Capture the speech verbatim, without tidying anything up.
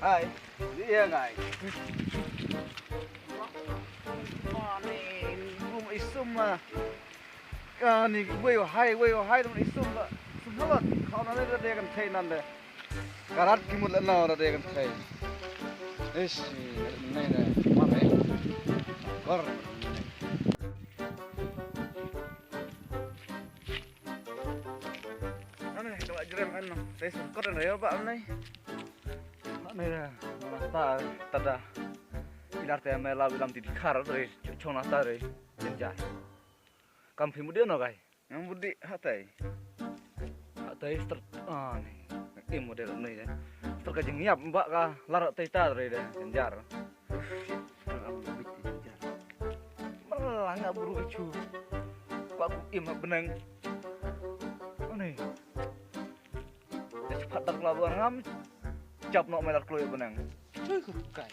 Hi. Iya, guys. Mane, bum isum ma. Ani wei hai, wei hai dum isum ba. Sum halot. Kau nane da de kan thei nande. Karat ki mut la nau da de kan thei. Ish, nai da. Mane. Kor. Ane, kala jrem kan no. Te sukot na yo ba ane. Ane da. Mana ta tada. Ilar te me la bilam ti dikhar re. Chong na ta re. Jenjar. Kam phi mudi no kai. Ngam mudi hatai. Hatai start. Ah, ni. Im model ni ya. Start ka jingyap ba ka lar tai ta re de. Jenjar. Malanga buru kachu. Kwa ku im ha benang. Ani. Dah cepat dak lawan ngam. Cap nok melar kloi benang. Chui ku kai.